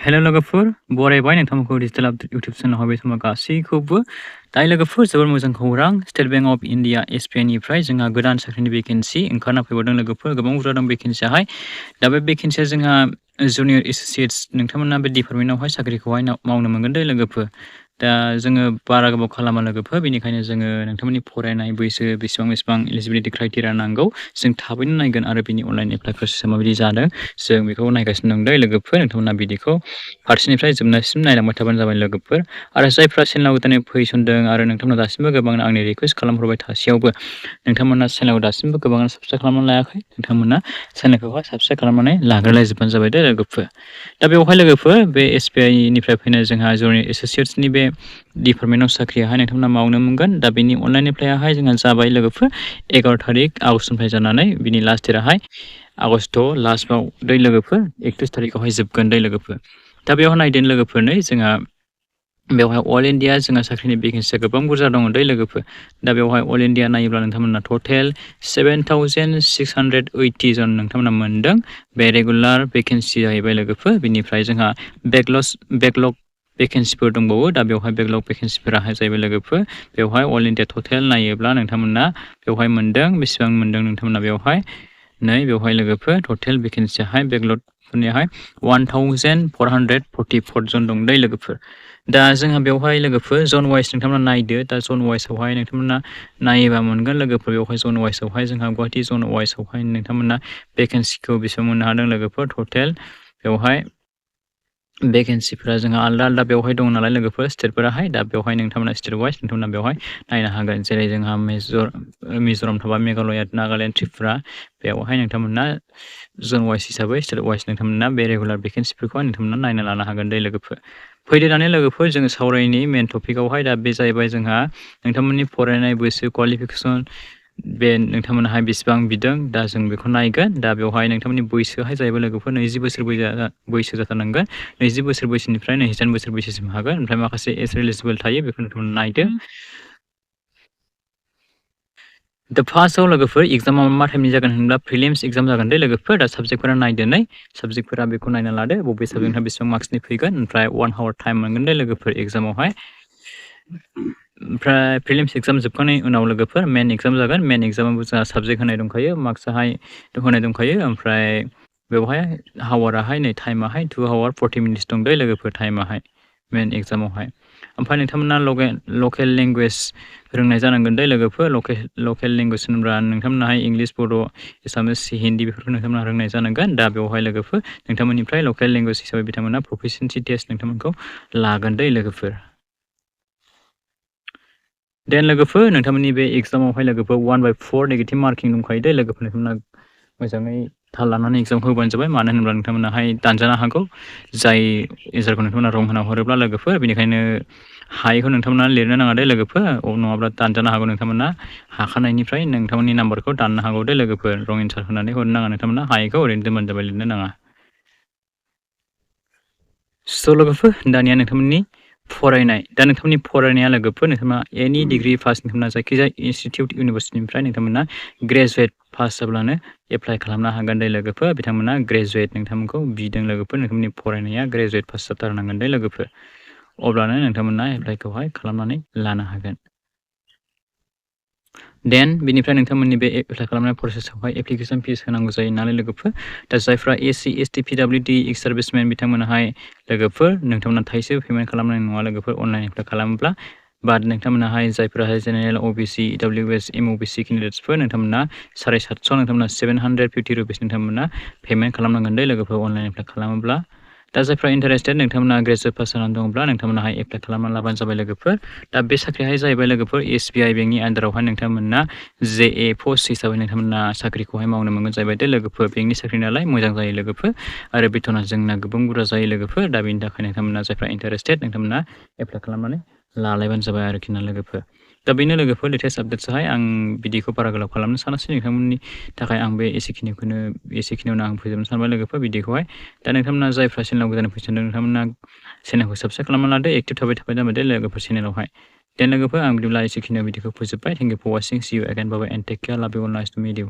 hello लोगोफोर बरायबाय नोंथांमोनखौ digital update YouTube चेनेलाव बे समाव गासैखौबो दायो लोगोफोर जोबोर मोजां खौरां state bank of India SBI निफ्राय जोंहा गोदान साख्रिनि भेकेन्सि ओंखारना फैबावदों लोगोफोर गोबां बुरजा दं भेकेन्सियाहाय दा बे भेकेन्सिया जोंहा जुनियर एसोसिएट्स नोंथांमोना बे डिपार्टमेन्टआवहाय साख्रिखौहाय मावनो मोनगोन दे लोगोफोर दा जोङो बारा गोबाव खालामा लोगोफोर बेनिखायनो जोङो नोंथांमोननि फरायनाय बैसो बेसेबां एलिजिबिलिटि क्राइटेरिया नांगौ जों थाबैनो नायगोन आरो बिनि अनलाइन एप्लाइ प्रसेसा माबायदि जादों जों बेखौ नायगासिनो दं दे लोगोफोर नोंथांमोना बिदिखौ फारसेनिफ्राय जोबनायसिम नायलांबाय थाबानो जाबाय लोगोफोर आरो जायफ्रा चेनेलाव गोदानै फैसनदों आरो नोंथांमोना दासिमबो गोबां आंनि रिकुवेस्ट खालामहरबाय थासेयावबो नोंथांमोना चेनेलखौ दासिमबो गोबाङानो साबस्क्राइब खालामनानै लायाखै नोंथांमोना चेनेलखौहाय साबस्क्राइब खालामनानै लाग्रोलायजोबबानो जाबाय दे लोगोफोर दा बेवहाय लोगोफोर बे SBI निफ्राय फैनाय जोंहा जुनियर एसोसिएट्सनि बे डिपार्टमेन्टआव साख्रियाहाय नोंथांमोना मावनो मोनगोन दा बेनि अनलाइन एप्लाइयाहाय जोंहा जाबाय लोगोफोर 11 थारिख आगष्टनिफ्राय जानानै बिनि लास्ट डेटआहाय आगष्ट लास्टआव दै लोगोफोर 31 थारिखआवहाय जोबगोन दै लोगोफोर दा बेवहाय नायदों लोगोफोरनै जोंहा बेवहाय अल इन्डिया जोंहा साख्रिनि भेकेन्सिया गोबां बुरजा दङ दै लोगोफोर दा बेवहाय अल इन्डिया नायोब्ला नोंथांमोना टटेल 7,680 जन नोंथांमोना मोनदों बे रेगुलार भेकेन्सि जाहैबाय लोगोफोर बेनिफ्राय जोंहा बेकलग भेकेन्सिफोर दंबावो दा बेवहाय बेकलग भेकेन्सिफोराहाय जाहैबाय लोगोफोर बेवहाय अल इन्डिया टटेल नायोब्ला नोंथांमोना बेवहाय मोनदों बेसेबां मोनदों नोंथांमोना बेवहाय लोगोफोर टटेल भेकेन्सियाहाय बेकलगफोरनियाहाय 1,444 जन दं दै लोगोफोर दा जोंहा बेवहाय लोगोफोर जन वाइस नोंथांमोना नायदो दा जन वाइसआवहाय नोंथांमोना नायोबा मोनगोन लोगोफोर बेवहाय जन वाइसआवहाय जोंहा गुवाहाटि जन वाइसआवहाय नोंथांमोना भेकेन्सिखौ बेसेबां मोननो हादों लोगोफोर टटेल बेवहाय भेकेन्सिफोरा जोंहा आलदा बेवहाय दं नालाय लोगोफोर स्टेटफोराहाय दा बेवहाय नोंथांमोना स्टेट वाइस नोंथांमोना बेवहाय नायनो हागोन जेरै जोंहा मिज'राम थाबाय मेघालय नागालेण्ड त्रिपुरा बेवहाय नोंथांमोना जन वाइस हिसाबै स्टेट वाइस नोंथांमोना बे रेगुलार भेकेन्सिफोरखौ नोंथांमोना नायना लानो हागोन दै लोगोफोर फैदो दानि लोगोफोर जोङो सावरायनि मेन टपिकआवहाय दा बे जाहैबाय जोंहा नोंथांमोननि फरायनाय बैसो क्वालिफिकेसन बे नोंथांमोनाहाय बेसेबां बिदों दा जों बेखौ नायगोन दा बेवहाय नोंथांमोननि बैसोहाय जाहैबाय लोगोफोर 20 बोसोर बैसो जाथारनांगोन 20 बोसोर बैसोनिफ्राय 27 बोसोर बैसोसिम हागोन ओमफ्राय माखासे एज एलिजिबोल थायो बेखौ नोंथांमोना नायदो दा फार्स्टआव लोगोफोर एग्जामा मा टाइमनि जागोन होनब्ला प्रिलिम्स एग्जाम जागोन दे लोगोफोर दा साबजेक्टफोरा नायदोनै साबजेक्टफोरा बेखौ नायना लादो बबे साबजेक्टहा बेसेबां मार्क्सनि फैगोन ओमफ्राय 1 आवर टाइम मोनगोन दे लोगोफोर एग्जामावहाय ओमफ्राय प्रिलिम्स एग्जाम जोबखांनायनि उनाव लोगोफोर मेन एग्जाम जागोन मेन एग्जामावबो जोंहा साबजेक्ट होनाय दंखायो मार्क्सआहाय होनाय दंखायो ओमफ्राय बेवहाय हावाराहाय नै टाइमाहाय 2 आवर 40 मिनिट्स दं दे लोगोफोर टाइमाहाय मेन एग्जामावहाय ओमफ्राय नोंथांमोना लकेल लेंगुवेज रोंनाय जानांगोन दे लोगोफोर लकेल लेंगुवेज होनब्ला नोंथांमोनाहाय इंलिश बड' एसामिस हिन्दी बेफोरखौ नोंथांमोना रोंनाय जानांगोन दा बेवहाय लोगोफोर नोंथांमोननिफ्राय लकेल लेंगुवेज हिसाबै बिथांमोना प्रफिसियेन्सि टेस्ट नोंथांमोनखौ लागोन दे लोगोफोर देन लोगोफोर नोंथांमोननि बे एग्जामावहाय लोगोफोर 1/4 नेगेटिभ मार्किं दंखायो दे लोगोफोर नोंथांमोना मोजाङै थाल लानानै एग्जामखौ होबानो जाबाय मानो होनोब्ला नोंथांमोनाहाय दानजानो हागौ जाय एन्सारखौ नोंथांमोना रं होना हरोब्ला लोगोफोर बेनिखायनो हायैखौ नोंथांमोना लिरनो नाङा दे लोगोफोर नङाब्ला दानजानो हागौ नोंथांमोना हाखानायनिफ्राय नोंथांमोननि नाम्बारखौ दाननो हागौ दे लोगोफोर रं एन्सार होनानै हरनो नाङा नोंथांमोना हायैखौ ओरैनो दोनबानो जाबाय लिरनो नाङा स' लोगोफोर दानिया नोंथांमोननि फरायनाय दा नोंथांमोननि फरायनाया लोगोफोर नोंथांमोना एनि डिग्रि पास नोंथांमोना जायखिजाया इनस्टिटिउट इउनिभारसिटिनिफ्राय नोंथांमोना ग्रेजुवेट पास जाब्लानो एप्लाइ खालामनो हागोन दे लोगोफोर बिथांमोना ग्रेजुवेट नोंथांमोनखौ बिदों लोगोफोर नोंथांमोननि फरायनाया ग्रेजुवेट पास जाथारनांगोन दे लोगोफोर अब्लानो नोंथांमोना एप्लाइखौहाय खालामनानै लानो हागोन देन बिनिफ्राय नोंथांमोननि बे एप्लाइ खालामनाय प्रसेसआवहाय एप्लिकेसन फिस होनांगौ जायो नालाय लोगोफोर दा जायफ्रा SC ST PWD एक्स सार्भिसमेन बिथांमोनाहाय लोगोफोर नोंथांमोना थाइसे पेमेन्ट खालामनाय नङा लोगोफोर अनलाइन एप्लाइ खालामोब्ला बाट नोंथांमोनाहाय जायफोराहाय जेनेरेल OBC EWS MOBC केन्डिडेट्सफोर नोंथांमोना 750 नोंथांमोना 750 रुपिस नोंथांमोना पेमेन्ट खालामनांगोन दे लोगोफोर अनलाइन एप्लाइ खालामोब्ला दा जायफ्रा इन्टारेस्टेड नोंथांमोना ग्रेजुवेट पास जानानै दङब्ला नोंथांमोनाहाय एप्लाइ खालामना लाबानो जाबाय लोगोफोर दा बे साख्रियाहाय जाहैबाय लोगोफोर SBI बेंकनि आन्दारावहाय नोंथांमोना JA पस्ट हिसाबै नोंथांमोना साख्रिखौहाय मावनो मोनगोन जाहैबाय दे लोगोफोर बेंकनि साख्रि नालाय मोजां जायो लोगोफोर आरो बेथना जोंना गोबां बुरजा जायो लोगोफोर दा बेनि थाखाय नोंथांमोना जायफ्रा इन्टारेस्टेड नोंथांमोना एप्लाइ खालामनानै लालायबानो जाबाय आरोखि ना लोगोफोर दा बेनो लोगोफोर लेटेस्ट आपडेट्सआहाय आं बिदिखौ बारा गोलाव खालामनो सानासै नोंथांमोननि थाखाय आं बे एसेखिनियावनो आं फोजोबनो सानबाय लोगोफोर भिडिअखौहाय दा नोंथांमोना जायफ्रा चेनेलाव गोदान फैसनदों नोंथांमोना चेनेलखौ साबस्क्राइब खालामना लादो एक्टिभ थाबाय जाबाय दे लोगोफोर चेनेलावहाय देन लोगोफोर आं बिदिब्ला एसेखिनियाव भिडिअखौ फोजोबबाय thank you for watching see you again bye and take care love you all nice to meet U